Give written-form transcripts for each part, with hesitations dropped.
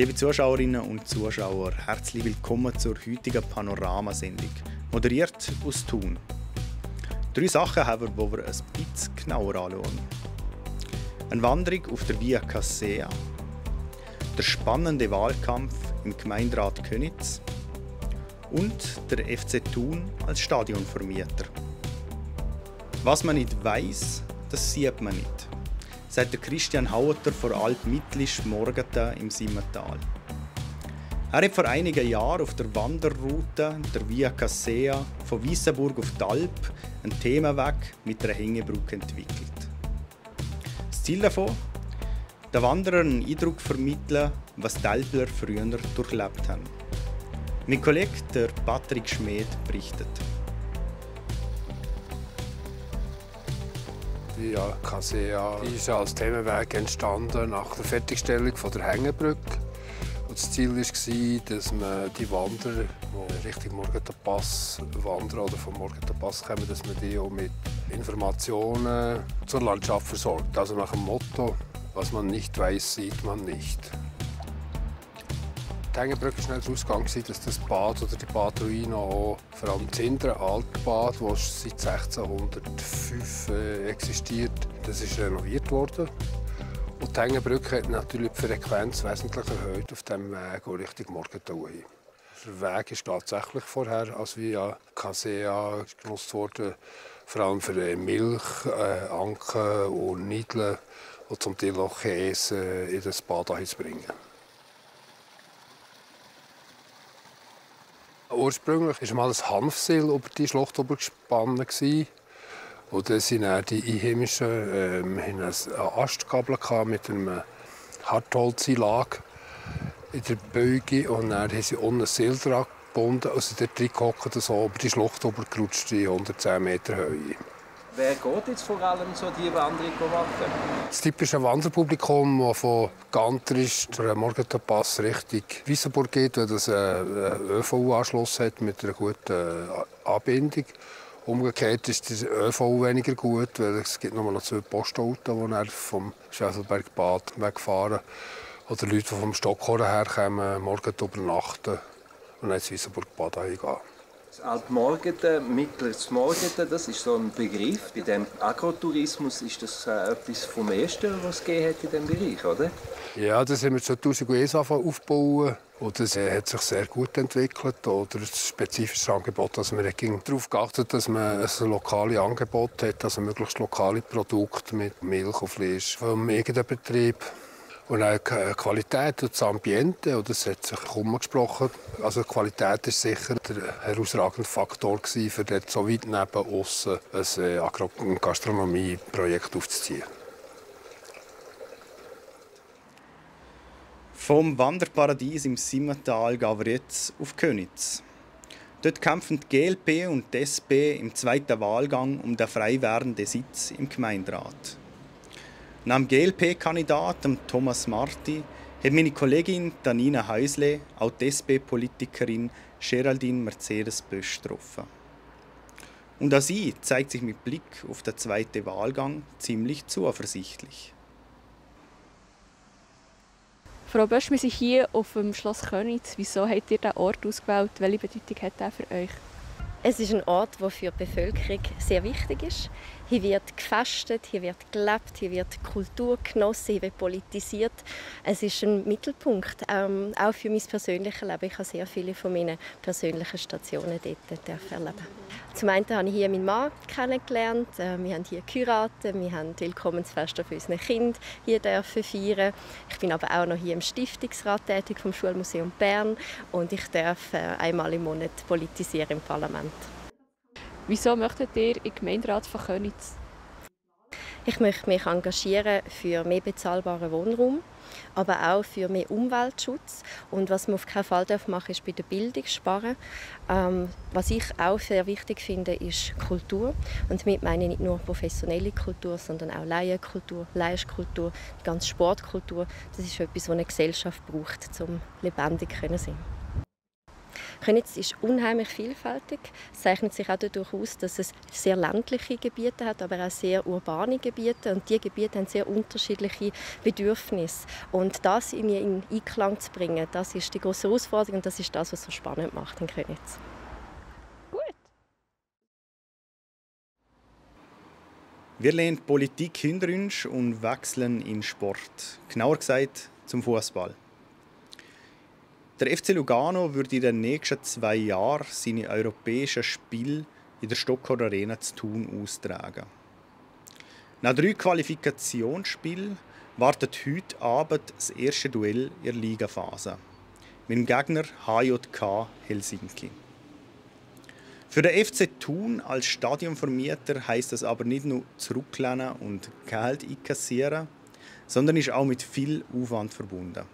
Liebe Zuschauerinnen und Zuschauer, herzlich willkommen zur heutigen Panoramasendung, moderiert aus Thun. 3 Sachen haben wir, die wir ein bisschen genauer anschauen. Eine Wanderung auf der Via Cassia, der spannende Wahlkampf im Gemeinderat Köniz und der FC Thun als Stadionvermieter. Was man nicht weiss, das sieht man nicht, sagt der Christian Haueter von Alp-Mittlisch-Morgeten im Simmental. Er hat vor einigen Jahren auf der Wanderroute der Via Cassia von Weissenburg auf die Alp einen Themenweg mit einer Hängebrücke entwickelt. Das Ziel davon? Den Wanderern einen Eindruck vermitteln, was die Alpler früher durchlebt haben. Mein Kollege der Patrick Schmed berichtet. Die Via Cassia ist als Themenweg entstanden nach der Fertigstellung der Hängebrücke. Das Ziel war, dass man die Wanderer, die Richtung Morgenthau-Pass wandern oder vom Morgenthau-Pass kommen, dass man die auch mit Informationen zur Landschaft versorgt. Also nach dem Motto, was man nicht weiß, sieht man nicht. Die Hängebrücke war schnell der Ausgang, dass das Bad oder die Badruine auch, vor allem das hintere Altbad, das seit 1605 existiert, das ist renoviert worden. Und die Hängebrücke hat natürlich die Frequenz wesentlich erhöht auf diesem Weg Richtung Morgenthau. Der Weg ist tatsächlich vorher als Via Cassia genutzt worden, vor allem für Milch, Anken und Niedeln und zum Teil auch Käse in das Bad zu bringen. Ursprünglich war mal ein Hanfseil über die Schlucht gespannt. Und dann sind dann die Einheimischen eine Astgabel mit einem Hartholzeinlag in der Beuge. Und dann haben sie unten ein Seil dran gebunden und sind dort reingehockt und so über die Schlucht gerutscht in 110 Meter Höhe. Wer geht jetzt vor allem so diese Wanderung machen? Das typische Wanderpublikum, das von Gantrisch zur Morgenthau-Pass Richtung Weissenburg geht, weil das einen ÖV-Anschluss hat mit einer guten Anbindung. Umgekehrt ist der ÖV weniger gut, weil es gibt nur noch 2 Postautos, die vom Schäselbergbad wegfahren. Oder Leute, die vom Stockholm herkommen, morgen übernachten und dann ins Weissenburgbad gehen. Das Alpmorgeten, mittleres Morgeten, das ist so ein Begriff. Bei dem Agrotourismus ist das etwas vom Ersten, was es gegeben hat in diesem Bereich, oder? Ja, das haben wir 2001 aufgebaut. Und das hat sich sehr gut entwickelt. Oder ein spezifisches Angebot. Also wir haben darauf geachtet, dass man ein lokales Angebot hat, also möglichst lokale Produkte mit Milch und Fleisch vom eigenen Betrieb. Und auch die Qualität und das Ambiente, und das hat sich umgesprochen. Also die Qualität war sicher der herausragende Faktor, für dort so weit neben aussen ein Gastronomieprojekt aufzuziehen. Vom Wanderparadies im Simmental gehen wir jetzt auf Köniz. Dort kämpfen die GLP und die SP im zweiten Wahlgang um den frei werdenden Sitz im Gemeinderat. Neben GLP-Kandidat Thomas Marti hat meine Kollegin Danina Häusle auch die SP-Politikerin Geraldine Mercedes Bösch getroffen. Und auch sie zeigt sich mit Blick auf den zweiten Wahlgang ziemlich zuversichtlich. Frau Bösch, wir sind hier auf dem Schloss Köniz. Wieso habt ihr diesen Ort ausgewählt? Welche Bedeutung hat er für euch? Es ist ein Ort, der für die Bevölkerung sehr wichtig ist. Hier wird gefastet, hier wird gelebt, hier wird Kultur genossen, hier wird politisiert. Es ist ein Mittelpunkt, auch für mein persönliches Leben. Ich habe sehr viele von meinen persönlichen Stationen dort erleben. Zum einen habe ich hier meinen Mann kennengelernt. Wir haben hier geheiratet, wir haben die Willkommensfeste für unsere Kinder hier feiern. Ich bin aber auch noch hier im Stiftungsrat tätig vom Schulmuseum Bern und ich darf einmal im Monat politisieren im Parlament. Wieso möchtet ihr im Gemeinderat von Köniz? Ich möchte mich engagieren für mehr bezahlbaren Wohnraum, aber auch für mehr Umweltschutz. Und was man auf keinen Fall machen darf, ist bei der Bildung sparen. Was ich auch sehr wichtig finde, ist Kultur. Und damit meine ich nicht nur professionelle Kultur, sondern auch Laienkultur, Laienkultur, die ganze Sportkultur. Das ist etwas, was eine Gesellschaft braucht, um lebendig zu sein. Köniz ist unheimlich vielfältig. Es zeichnet sich auch dadurch aus, dass es sehr ländliche Gebiete hat, aber auch sehr urbane Gebiete. Und diese Gebiete haben sehr unterschiedliche Bedürfnisse. Und das in Einklang zu bringen, das ist die grosse Herausforderung und das ist das, was so spannend macht in Köniz. Wir lehnen Politik hinter uns und wechseln in Sport. Genauer gesagt zum Fußball. Der FC Lugano wird in den nächsten 2 Jahren seine europäischen Spiele in der Stockhorner Arena zu Thun austragen. Nach 3 Qualifikationsspielen wartet heute Abend das erste Duell in der Ligaphase mit dem Gegner HJK Helsinki. Für den FC Thun als Stadionvermieter heisst das aber nicht nur zurücklehnen und Geld einkassieren, sondern ist auch mit viel Aufwand verbunden.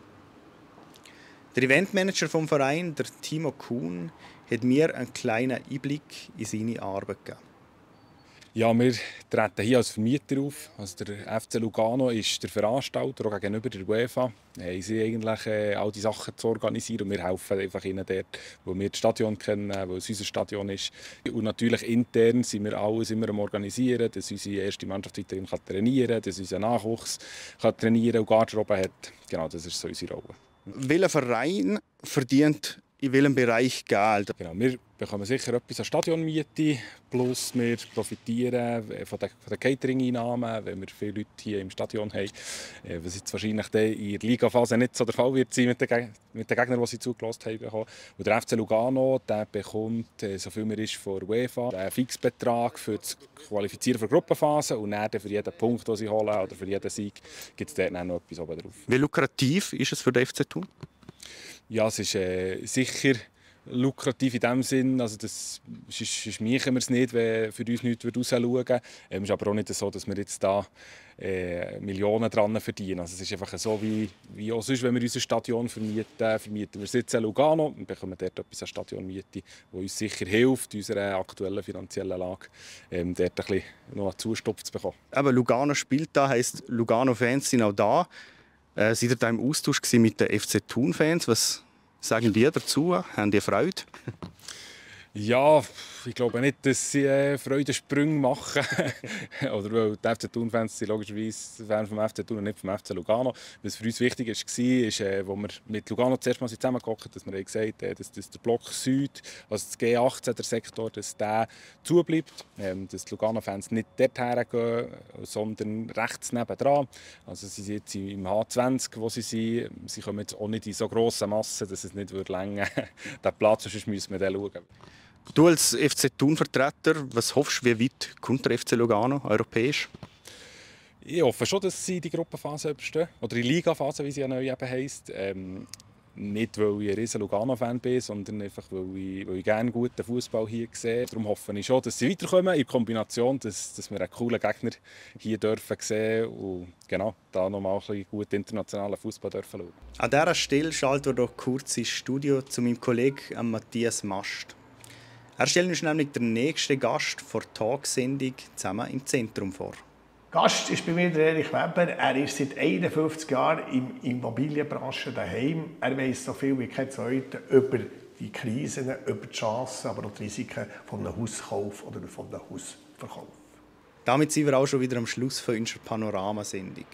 Der Eventmanager vom Verein, der Timo Kuhn, hat mir einen kleinen Einblick in seine Arbeit gegeben. Ja, wir treten hier als Vermieter auf. Also der FC Lugano ist der Veranstalter, auch gegenüber der UEFA. Haben sie eigentlich all die Sachen zu organisieren und wir helfen einfach ihnen dort, wo wir das Stadion kennen, wo es unser Stadion ist. Und natürlich intern sind wir alles immer am Organisieren, dass unsere erste Mannschaft weiterhin trainieren kann, dass unser Nachwuchs trainieren und Garderobe hat. Genau, das ist so unsere Rolle. Welcher Verein verdient in welchem Bereich Geld? Genau, wir bekommen sicher etwas an Stadionmiete, plus wir profitieren von den Catering-Einnahmen, wenn wir viele Leute hier im Stadion haben. Was jetzt wahrscheinlich in der Ligaphase nicht so der Fall wird sein mit den Gegnern, die sie zugelassen haben. Und der FC Lugano der bekommt, so viel mehr ist von der UEFA, einen Fixbetrag für das Qualifizieren für die Gruppenphase und dann für jeden Punkt, den sie holen oder für jeden Sieg, gibt es dort noch etwas oben drauf. Wie lukrativ ist es für den FC Thun? Ja, es ist sicher lukrativ in dem Sinn. Also das schmeichen wir es nicht, wenn für uns nichts rausschauen. Es ist aber auch nicht so, dass wir jetzt da Millionen dran verdienen. Also es ist einfach so, wie auch sonst, wenn wir unser Stadion vermieten wir sitzen in Lugano und bekommen dort etwas an Stadionmiete, die uns sicher hilft, unserer aktuellen finanziellen Lage dort ein bisschen noch einen Zustupf zu bekommen. Aber Lugano spielt da, heisst Lugano-Fans sind auch da. Seid ihr da im Austausch mit den FC Thun-Fans? Was sagen die dazu? Haben die Freude? Ja, ich glaube nicht, dass sie Freudensprünge machen. Oder weil die FC Thun-Fans sind logischerweise Fans vom FC Thun und nicht vom FC Lugano. Was für uns wichtig war, ist, als wir mit Lugano zuerst mal zusammengekommen sind, dass wir gesagt haben, dass der Block Süd, also das G18, der Sektor, dass der zubleibt. Dass die Lugano-Fans nicht dorthin gehen, sondern rechts nebendran. Also sie sind jetzt im H20, wo sie sind. Sie kommen jetzt auch nicht in so grossen Massen, dass es nicht reichen würde. Den Platz, sonst müssen wir den schauen. Du als FC Thun-Vertreter, was hoffst du, wie weit kommt der FC Lugano europäisch? Ich hoffe schon, dass sie die Gruppenphase überstehen. Oder die Ligaphase, wie sie ja neu eben heisst. Nicht, weil ich ein riesen Lugano-Fan bin, sondern einfach, weil ich gerne guten Fußball hier sehe. Darum hoffe ich schon, dass sie weiterkommen, in Kombination, dass wir einen coolen Gegner hier dürfen sehen und genau, da nochmal ein bisschen gut internationalen Fußball dürfen schauen. An dieser Stelle schalten wir doch kurz ins Studio zu meinem Kollegen Matthias Mast. Er stellt uns nämlich den nächsten Gast vor der Talksendung «Zusammen im Zentrum» vor. Gast ist bei mir der Erich Weber. Er ist seit 51 Jahren in der Immobilienbranche daheim. Er weiss so viel wie kein Zweiter über die Krisen, über die Chancen, aber auch die Risiken von einem Hauskauf oder von einem Hausverkauf. Damit sind wir auch schon wieder am Schluss von unserer Panoramasendung.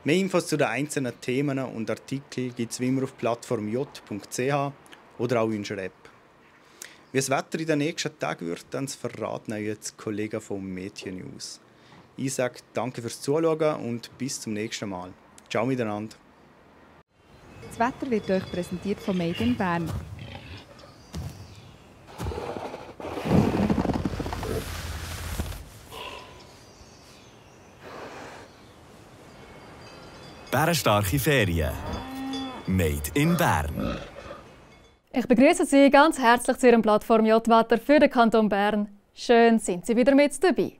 Mehr Infos zu den einzelnen Themen und Artikeln gibt es wie immer auf plattformj.ch oder auch in unserer App. Wie das Wetter in den nächsten Tagen wird, dann verraten euch jetzt die Kollegen vom Mädchen News. Ich sage danke fürs Zuschauen und bis zum nächsten Mal. Ciao miteinander. Das Wetter wird euch präsentiert von Made in Bern. Bärenstarke Ferien. Made in Bern. Ich begrüße Sie ganz herzlich zu Ihrem Plattform J-Wetter für den Kanton Bern. Schön sind Sie wieder mit dabei.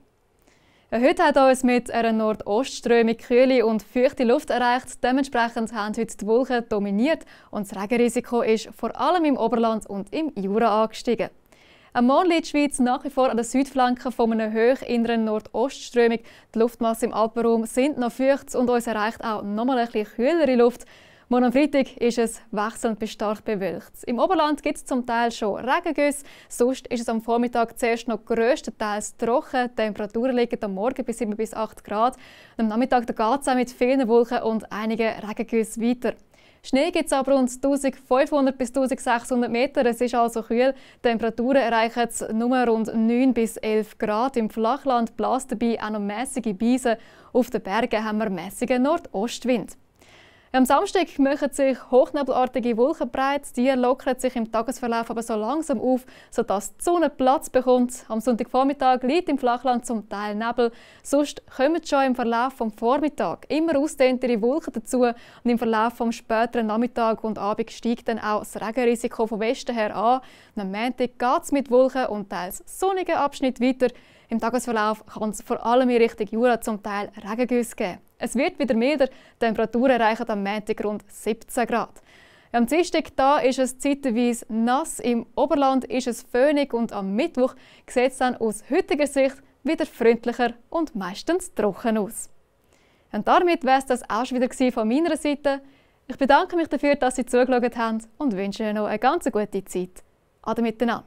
Heute hat uns mit einer Nordostströmung kühle und feuchte Luft erreicht. Dementsprechend haben heute die Wolken dominiert und das Regenrisiko ist vor allem im Oberland und im Jura angestiegen. Am Morgen liegt die Schweiz nach wie vor an der Südflanke von einer hochinneren Nordostströmung. Die Luftmassen im Alpenraum sind noch feucht und uns erreicht auch noch mal ein bisschen kühlere Luft. Morgen am Freitag ist es wechselnd bis stark bewölkt. Im Oberland gibt es zum Teil schon Regengüsse. Sonst ist es am Vormittag zuerst noch grösstenteils trocken. Die Temperaturen liegen am Morgen bis 7 bis 8 Grad. Und am Nachmittag geht es auch mit vielen Wolken und einigen Regengüssen weiter. Schnee gibt es aber rund 1500 bis 1600 Meter. Es ist also kühl. Die Temperaturen erreichen nur rund 9 bis 11 Grad. Im Flachland bläst dabei auch noch mäßige Brise. Auf den Bergen haben wir mäßigen Nordostwind. Am Samstag machen sich hochnebelartige Wolken breit. Die lockern sich im Tagesverlauf aber so langsam auf, sodass die Sonne Platz bekommt. Am Sonntagvormittag liegt im Flachland zum Teil Nebel. Sonst kommen schon im Verlauf des Vormittags immer ausdehntere Wolken dazu. Und im Verlauf des späteren Nachmittag und Abend steigt dann auch das Regenrisiko von Westen her an. Und am Montag geht es mit Wolken und teils sonnigen Abschnitt weiter. Im Tagesverlauf kann es vor allem in Richtung Jura zum Teil Regengüsse geben. Es wird wieder milder, die Temperaturen erreichen am Montag rund 17 Grad. Am Dienstag da ist es zeitweise nass, im Oberland ist es föhnig und am Mittwoch sieht es dann aus heutiger Sicht wieder freundlicher und meistens trocken aus. Und damit war es das auch schon wieder von meiner Seite. Ich bedanke mich dafür, dass Sie zugeschaut haben und wünsche Ihnen noch eine ganz gute Zeit. Ade miteinander.